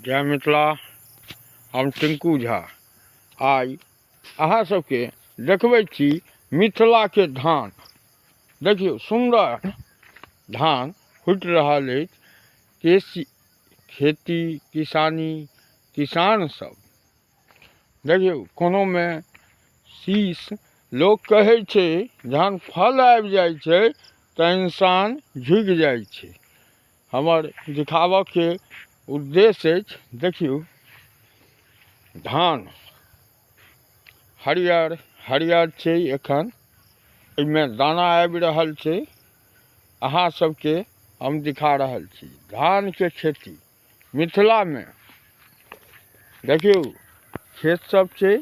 जय मिथिला। हम टिंकू झा आइ अहाँ सबके देखबै छी मिथिलाके धान। देखियौ सुन्दर धान फुटि रहल अछि। कृषि खेती किसानी किसान सब देखियौ कोनोमे शीश लोक कहै छै जहन फल आबि जाइ छै तऽ इंसान झुकि जाइ छै। हमर दिखाबऽके उद्देश्य अछि, देखियौ धान हरियर हरियर छै, एखन एहिमे दाना आबि रहल छै। अहाँ सबके हम दिखा रहल छी धानके खेती मिथिलामे। देखियौ खेत सब छै,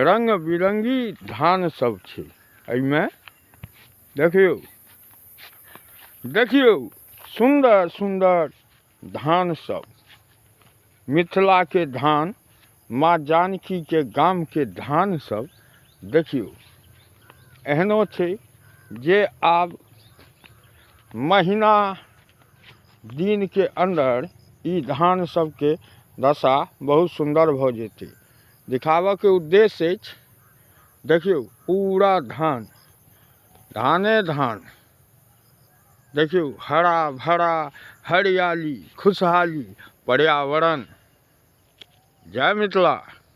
रंग बिरंगी धान सब छै एहिमे। देखियौ देखियौ सुन्दर सुन्दर धान सब, मिथिलाके धान, माँ जानकीके गामके धान सब। देखियौ एहनो छै जे आब महीना दिनके अन्दर ई धान सबके दशा बहुत सुन्दर भऽ जेतै। दिखाबऽके उद्देश्य अछि, देखियौ पूरा धान, धाने धान। देखियौ हरा भरा हरियाली खुशहाली पर्यावरण। जय मिथिला।